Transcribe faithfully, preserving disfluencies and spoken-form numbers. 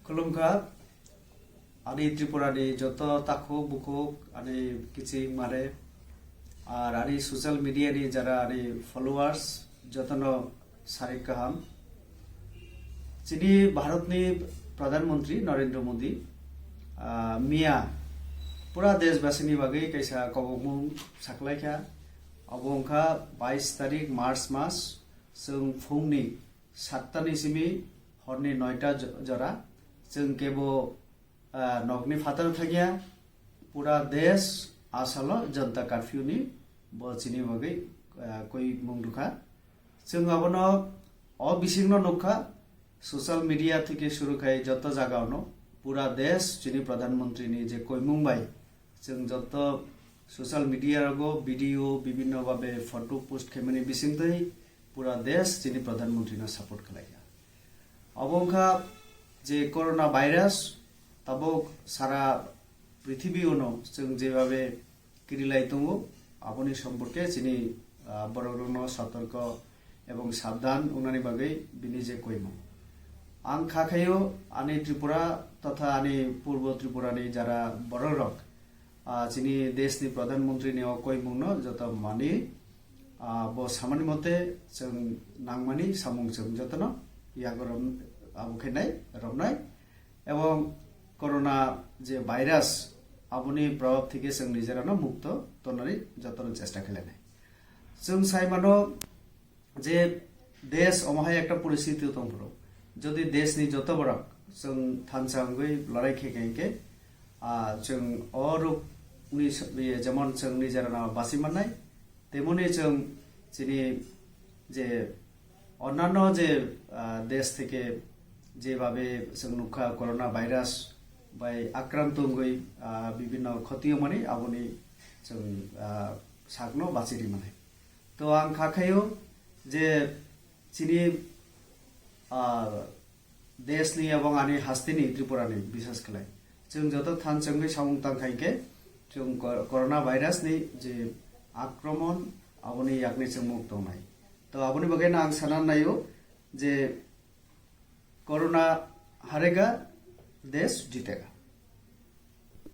Khulumkha, ani Tripura ni joto takhuk bukhuk, ani kiching mare, ar ani social media ni jara ani followers, jotono sarik kaham. Chini Bharat ni Pradhan Mantri Narendra Modi, ah, miya pura deshbasi ni bagwi kaisa kobokmung saklaikha. Abo wngkha bais tarik March mas, chwng phungni satta ni simi horni noita jo-, jora, chwng kebo, ah, nokni phataro thangya, pura desh asalo Janata Curfew ni bo chini bagwi, ah, koi mung rwkha. Chwng abono o bisingno nukha, social media theke suru khai joto jagao no pura desh chini Pradhan Mantri ni je koimung bai chwng joto social media rogo video bibhinno babe photo post khaimani bisingtwi pura desh chini Pradhan Mantri no support khlaikha. Abo wngkha je corona virus tabuk sara prithibi uno chwng jebabe kirilai tongo, aboni somporke chini, ah, borokrokno sotorko ebong sabdhan wngnani bagwi bini je koimung. Ang kha khaio ani Tripura totha ani Purbo Tripura ni jara borokrok, ah, chini desh ni Pradhan Mantri ni o koimung no joto mani, ah, bo samani mote chwng nangmani samung chwng jotono yago rom-, abo khe nai romnai. Ebong corona je virus, aboni probab theke chwng nijerano mukto tonani jotono chesta khlainai. Chwng sai mano je desh omo hai ekta poristiti tong phuru, jodi desh ni joto borok chwng thansa wngwi lorai khe khe hinkhe, ah, chwng o rok ni s-, ye, jemon chwng nijerano basi mannai, temoni chwng chini je onnanno je, ah, desh theke jebabe chwng nukha corona virus bai akranto wngwi, ah, bibhinno khoti wngmani aboni chwng, ah, sakno bachiri manai. To ang kha khaio je chini, ah, desh ni ebong ani hasteni Tripura ni bisas khlai chwng joto than chwngwi samung tang khai khe chwng cor-, corona virus ni je akromon aboni yakni chwng muk tongnai. To aboni bagwi no ang sana naio je corona harega, desh jitega.